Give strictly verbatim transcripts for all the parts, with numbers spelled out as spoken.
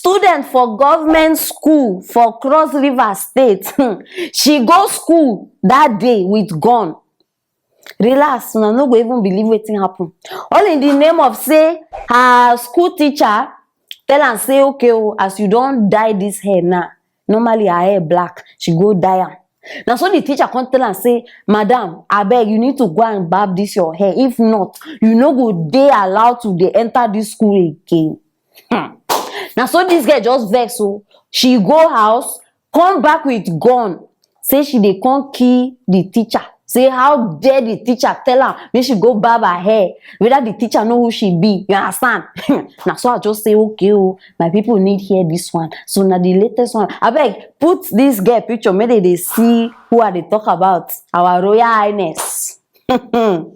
Student for government school for Cross River State, she go school that day with gun. Relax, una no go even believe wetin happen. All in the name of say her school teacher tell am say, "Okay o, as you don dye this hair now," normally her hair black, she go dye am. Na so the teacher come tell am say, "Madam, abeg, you need to go and barb this your hair. If not, you no go dey allowed to dey enter this school again." Hmm. Na so this girl just vex o. She go house, come back with gun, say she dey come kill the teacher. Say how dare the teacher tell am make she go barb her hair, whether the teacher know who she be. You understand? Na so I just say, "Okay o, my people need hear this one." So na the latest one. Abeg, put this girl picture, make dem dey see who I dey talk about. Our Royal Highness. Una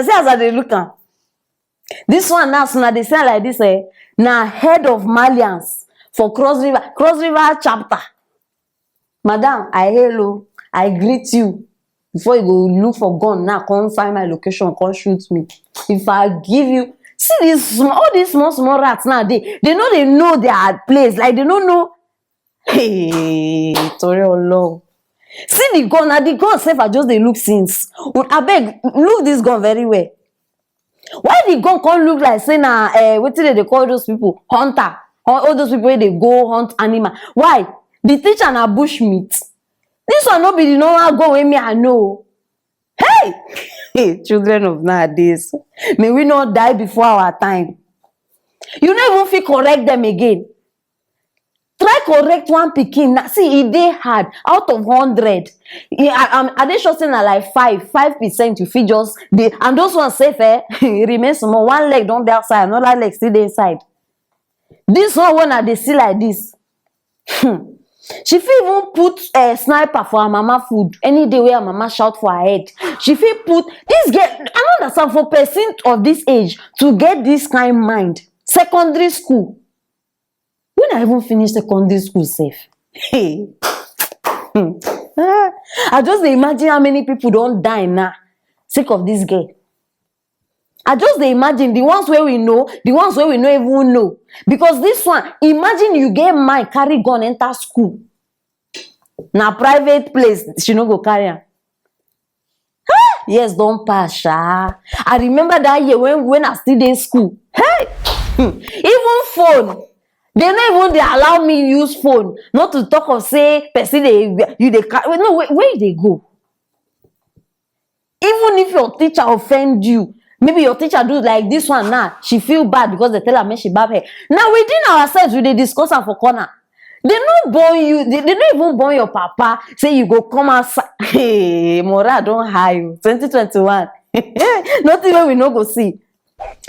see as I dey look am. This one now, as una dey see am like this, eh, na head of Malians for Cross River, Cross River chapter. "Madam, I hail o, I greet you. Before you go look for gun now, come find my location, come shoot me. If I give you," see this small, all these small small rats now, they they no dey know their place, like they no know. Hey, torí Ọlọ́run. See the gun, na the gun sef I just dey look since. Abeg, look this gun very well. Why the gun come look like say na, eh, wetin dem dey call those people? Hunter. All, all those people wey dey go hunt animal. Why? The teacher na bush meat. This one no be the normal gun wey me I know. Hey! Hey, children of nowadays. May we not die before our time. You no even fit correct them again. Try correct one pikin. Na, see, e dey hard. Out of hundred, e, I, I'm, I dey sure say na like five, five percent you fit just dey. And those ones sef, eh, e remain small. One leg don dey outside, another leg still dey inside. This one wey una dey see like this, hmm, she fit even put, eh, sniper for her mama food any day wey her mama shout for her head. She fit put, this girl, I no understand, for person of this age to get this kind mind. Secondary school. When I even finish secondary school sef, hey, hmm, ah, I just dey imagine how many people don die now sake of this girl. I just dey imagine the ones wey we know, the ones wey we no even know. Because this one, imagine you get mind carry gun enter school. Na private place, she no go carry am. Years don pass, sha. I remember that year when, when I still dey school. Hey! Hmm. Even phone, they no even dey allow me use phone. Not to talk of say person dey, you dey ca-, no, where, where you dey go? Even if your teacher offend you, maybe your teacher do like this one now, she feel bad because they tell her make she barb hair. Now within ourselves, we dey discuss am for corner. They no born you, they, they no even born your papa. Say you go come outside. Hey, morale don high o. Twenty twenty-one. Nothing wey we no go see.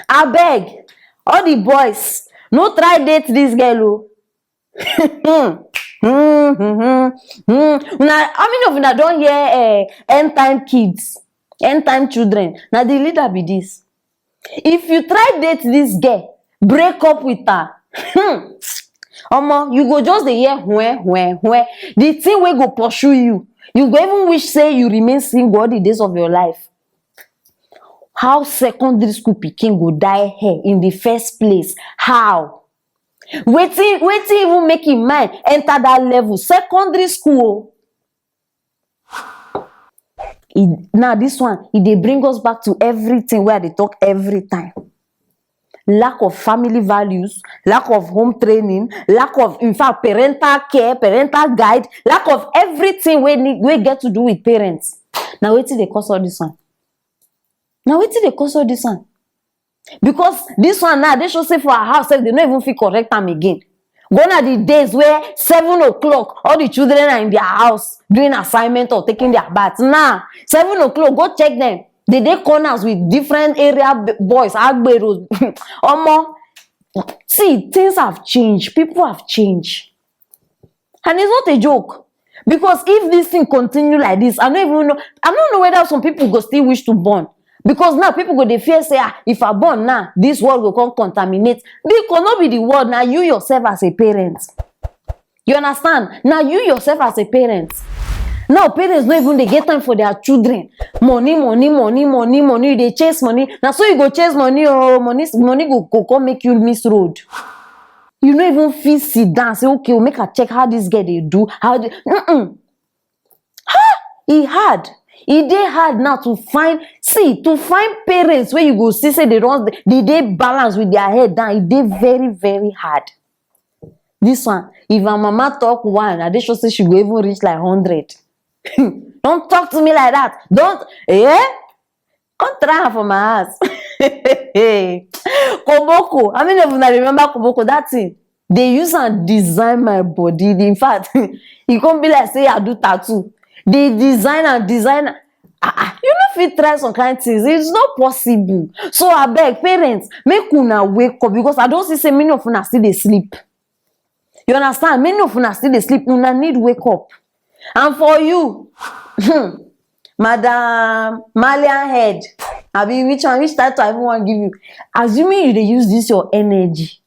Abeg, all the boys, no try date this girl o. Hmm. Hmm, hmm, hmm, hmm. Una, how many of una don hear, eh, end time kids, end time children? Na the leader be this. If you try date this girl, break up with her. Hmm. Omo, you go just dey hear hwe, hwe, hwe. The thing wey go pursue you, you go even wish say you remain single all the days of your life. How secondary school pikin go dye hair in the first place? How? Wetin, wetin even make him mind enter that level? Secondary school o. E, now this one, e dey bring us back to everything wey I dey talk every time. Lack of family values, lack of home training, lack of, in fact, parental care, parental guide, lack of everything wey need, wey get to do with parents. Na wetin dey cause all this one? Na wetin dey cause all this one? Because this one now, they show say for her house sef, they no even fit correct am again. Gone are the days where seven o'clock, all the children are in their house doing assignment or taking their bath. Now, seven o'clock, go check them. They dey corners with different area b-, boys, agbero. Omo, see, things have changed. People have changed. And it's not a joke. Because if this thing continue like this, I don't even know, I don't know whether some people go still wish to born. Because now people go dey fear say, "Ah, if I born now, this world go come contaminate." Because no be the world, now you yourself as a parent. You understand? Now you yourself as a parent. Now parents no even dey get time for their children. Money, money, money, money, money. You dey chase money. Na so you go chase money, oh, money, money go, go come make you miss road. You no even fit sit down say, "Okay, oh, make I check how this girl dey do." How the mm-mm. Ha! E hard. E dey hard now to find, see, to find parents wey you go see say they don, they dey balance with their head down. E dey very, very hard. This one, if her mama talk one, I dey sure say she go even reach like hundred. Don't talk to me like that. Don't, eh? Come try am for my house. Koboko. How many of una remember Koboko? That thing, they use and design my body. In fact, e come be like say I do tattoo. They design and design. Ah, ah, you no fit try some kind things. It's not possible. So abeg, parents, make una wake up, because I don see say many of una still dey sleep. You understand? Many of una still dey sleep. Una need wake up. And for you, hmm, Madam Malian Head, abi which one, which title I even wan give you? Assuming you dey use this your energy,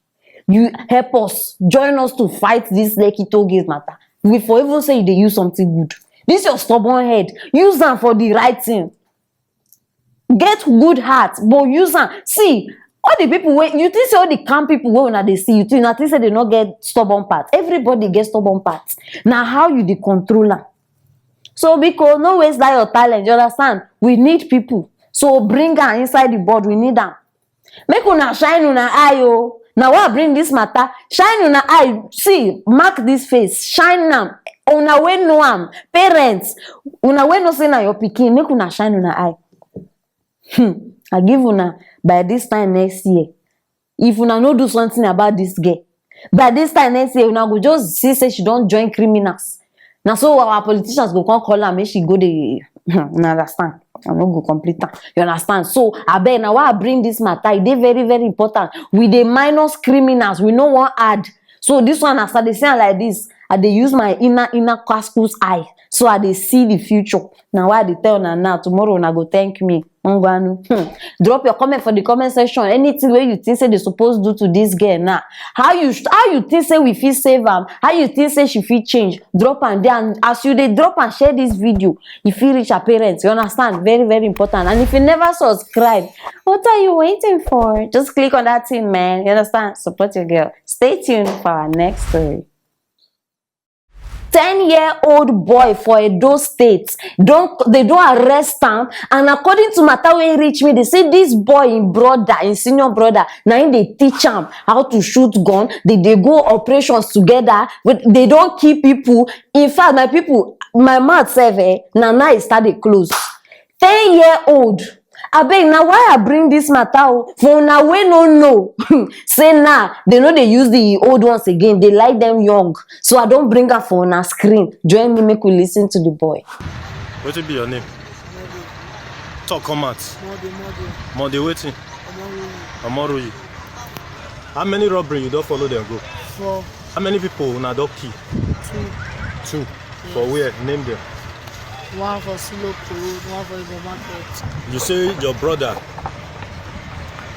you help us, join us to fight this Lekki toll gate matter. We for even say you dey use something good. This your stubborn head, use am for the right thing. Get good heart, but use am. See, all the people wey you think say, all the calm people wey una dey see, you think, una think say they no get stubborn part. Everybody get stubborn part. Na how you dey control am. So biko, no waste that your talent. You understand? We need people. So bring am inside the board. We need am. Make una shine una eye o. Na why I bring this matter. Shine una eye. See, mark this face. Shine am. Una wey know am, parents, una wey know say na your pikin, make una shine una eye. Hmm. I give una by this time next year. If una no do something about this girl, by this time next year, una go just see say she don join criminals. Na so our politicians go come call am, make she go dey, una understand? I no go complete am. You understand? So abeg, na why I bring this matter. E dey very, very important. We dey minus criminals. We no wan add. So this one, as I dey see am like this, I dey use my inner, inner Kaskus eye. So I dey see the future. Na why I dey tell una now. Tomorrow una go thank me. Ngwanu. Hmm. Drop your comment for the comment section. Anything wey you think say they suppose do to this girl now. How you, how you think say we fit save am? How you think say she fit change? Drop am there. And as you dey drop and share this video, e fit reach her parents. You understand? Very, very important. And if you never subscribe, what are you waiting for? Just click on that thing, man. You understand? Support your girl. Stay tuned for our next story. Ten-year-old boy for Edo State, don, they don arrest am, and according to matter wey reach me, they say this boy, im brother, im senior brother, na im dey teach am how to shoot gun. They dey go operations together. But they don kill people. In fact, my people, my mouth sef, eh, na now e start dey close. Ten-year-old. Abeg, na why I bring this matter o. For una wey no know, say now they no dey use the old ones again. They like them young. So I don bring am for una screen. Join me, make we listen to the boy. Wetin be your name? Talk come out. Monday, Monday. Monday wetin? Omoruyi. Omoruyi. How many robbery you don follow them go? Four. How many people una don kill? Two. Two. For where? Name them. One for Siloko Road, one for Igbo Market. You say your brother,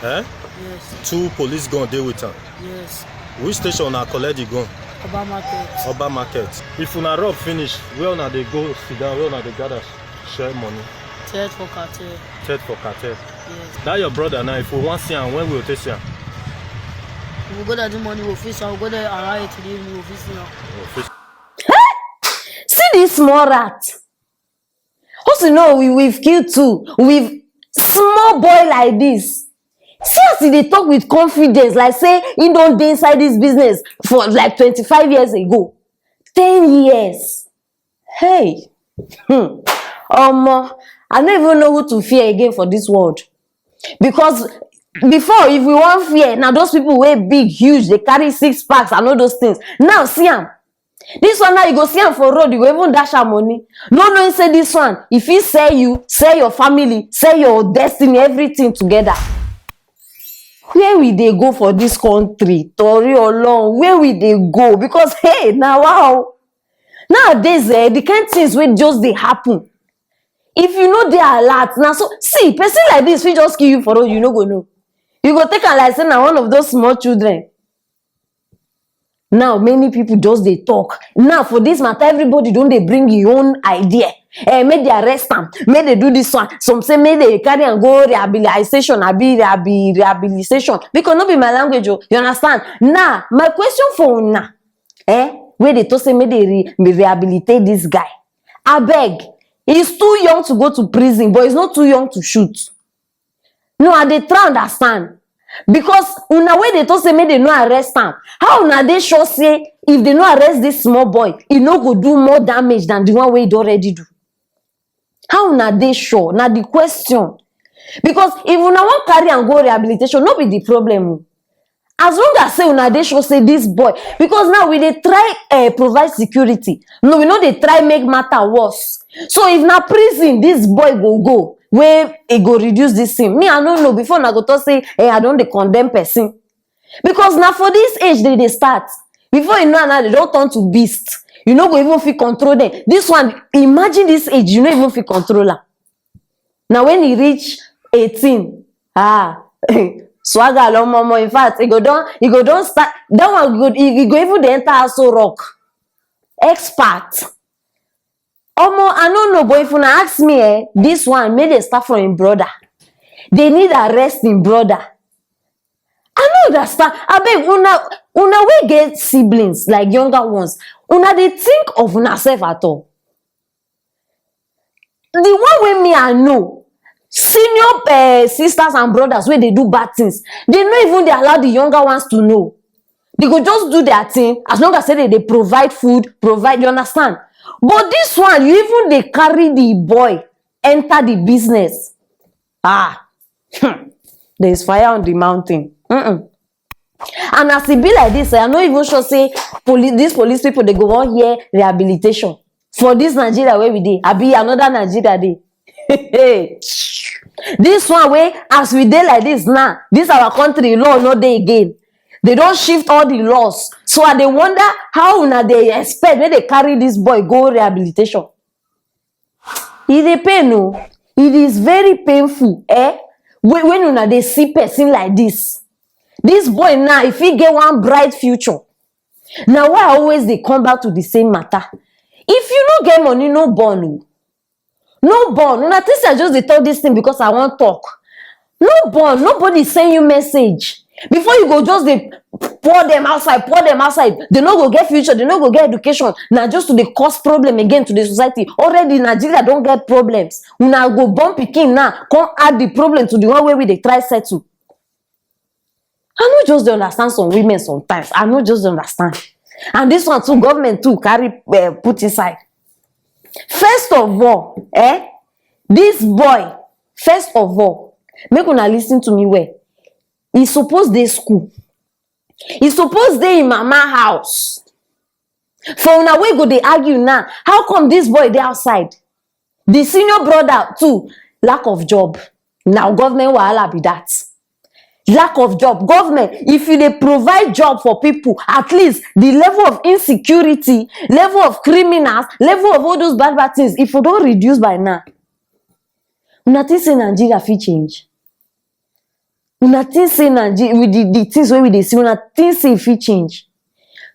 eh? Yes. Two police gun dey with am. Yes. Which station una collect the gun? Oba Market. Oba Market. If una rob finish, where una dey go sit down, where una dey gather share money? Third for cartel. Third for cartel. Yes. That your brother now, if we wan see am, when we go take see am? We go there the morning, we fit see am. We go there around eight in the evening, we fit see am. We fit. See this small rat. Who to know we, we've killed two. We've small boy like this. See as he dey talk with confidence, like say he don dey inside this business for like twenty-five years ago. Ten years. Hey. Hmm. Omo, I no even know who to fear again for this world. Because before, if we wan fear, na those people wey big, huge, dey carry six packs and all those things. Now, see am. This one now, you go see am for road, you go even dash am money. No knowing say this one, if he sell you, sell your family, sell your destiny, everything together. Where we dey go for this country? Tori Olorun, where we dey go? Because, hey, na wow. Nowadays, eh, the kind things wey just dey happen. If you no dey alert, na so, see, person like this fit just kill you for road, you no go know. You go take am like say na one of those small children. Now many people just dey talk. Now for this matter, everybody don dey bring im own idea. Eh, make they arrest am, make they do this one. Some say make they carry am go rehabilitation, abi rehabilitation. Because no be my language o, you understand? Now, my question for una, eh, wey dey talk say make they re-, rehabilitate this guy. Abeg, he's too young to go to prison, but he's not too young to shoot. No, I dey try understand. Because una wey dey talk say make they no arrest am, how una dey sure say if they no arrest this small boy, e no go do more damage than the one wey e don already do? How una dey sure? Na the question. Because if una wan carry am go rehabilitation, no be the problem o. As long as say una dey sure say this boy, because now we dey try, eh, provide security. No, we no dey try make matter worse. So if na prison this boy go go, wey e go reduce this thing, me, I no know. Before una go talk say, eh, I don dey condemn person. Because na for this age they dey start. Before you know, now they don turn to beast. You no go even fit control them. This one, imagine this age, you no even fit control am. Na when e reach eighteen, ah, swagger lo momo. In fact, e go don, e go don start. That one go, e, e go even dey enter Aso Rock. Expert. Omo, I no know, but if una ask me, eh, this one, make they start from im brother. They need arrest im brother. I no understand. Abeg, una, una wey get siblings, like younger ones, una dey think of una sef at all? The one wey me I know, senior, eh, sisters and brothers wey dey do bad things, they no even dey allow the younger ones to know. They go just do their thing as long as say they dey provide food, provide, you understand? But this one, you even dey carry the boy enter the business. Ah, hmm. There is fire on the mountain. Mm-mm. And as e be like this, eh, I no even sure say police, these police people, they go wan hear rehabilitation for this Nigeria where we dey. Abi another Nigeria dey? This one wey, as we dey like this now, this our country, law no dey again. They don shift all the laws. So I dey wonder how una dey expect make they carry this boy go rehabilitation. E dey pain o. It is very painful, eh? When, when una dey see person like this, this boy now, if he get one bright future, na why I always dey come back to the same matter. If you no get money, no born o. No born. Una think say I just dey talk this thing because I wan talk. No born. Nobody send you message. Before you go just dey pour them outside, pour them outside. They no go get future, they no go get education. Na just to dey cause problem again to the society. Already Nigeria don get problems. Una go born pikin now, come add the problem to the one wey we dey try settle. I no just dey understand some women sometimes. I no just dey understand. And this one too, government too carry, eh, put inside. First of all, eh, this boy, first of all, make una listen to me well. He suppose dey school. He suppose dey in mama house. For una wey go dey argue now, how come this boy dey outside? The senior brother too, lack of job. Now government wahala be that. Lack of job. Government, if you dey provide job for people, at least the level of insecurity, level of criminals, level of all those bad, bad things, if you don reduce by now, una think say Nigeria fit change? Una think say Nigeria, with the, the things wey we dey see, una think say e fit change?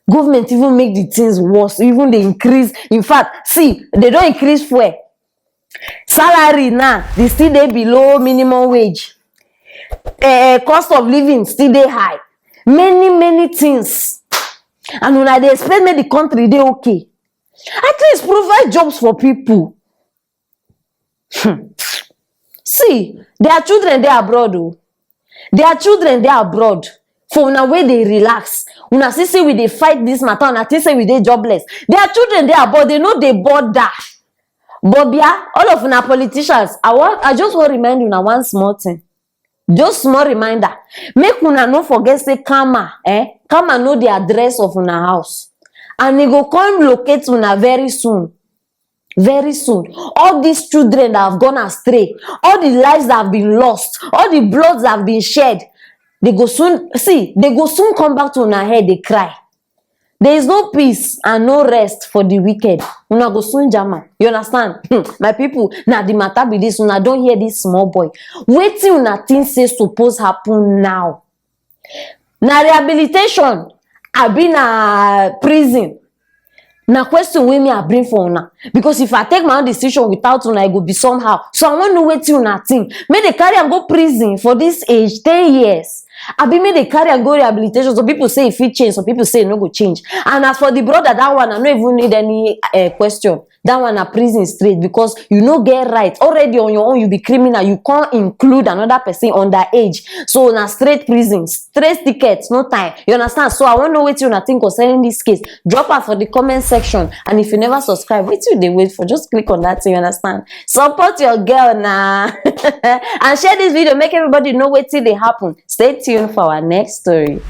Government even make the things worse, even dey increase. In fact, see, they don increase fuel. Salary now, they still dey below minimum wage. Eh, eh, cost of living still dey high. Many, many things. And una dey expect make the country dey okay? At least provide jobs for people. Hmm. See, their children dey abroad o. Their children dey abroad. For una wey dey relax, una see say we dey fight this matter, una think say we dey jobless. Their children dey abroad, they no dey bother. But bia, all of una politicians, I wan, I just wan remind una one small thing. Just small reminder. Make una no forget say karma, eh? Karma know the address of una house. And e go come locate una very soon. Very soon. All these children that have gone astray, all the lives that have been lost, all the bloods that have been shed, they go soon, see, they go soon come back to una head, they cry. There is no peace and no rest for the wicked. Una go soon jam am. You understand? Hmm, my people, na the matter be this. Una don hear this small boy. Wetin una think say suppose happen now? Na rehabilitation Abi na prison? Na question wey me I bring for una, because if I take my own decision without una, e go be somehow. So I wan know wetin una think. Make dem carry am go prison for this age, ten years. Abi make dem carry am go rehabilitation. Some people say e fit change, some people say e no go change. And as for the brother, that one I no even need any uh, question. That one na prison straight, because you no get right. Already on your own, you be criminal. You can't include another person underage. So na straight prison, straight ticket, no time. You understand? So I wan know wetin una think concerning this case. Drop am for the comment section. And if you never subscribe, wetin you dey wait for? Just click on that thing, you understand? Support your girl na. And share this video, make everybody know wetin dey happen. Stay tuned for our next story.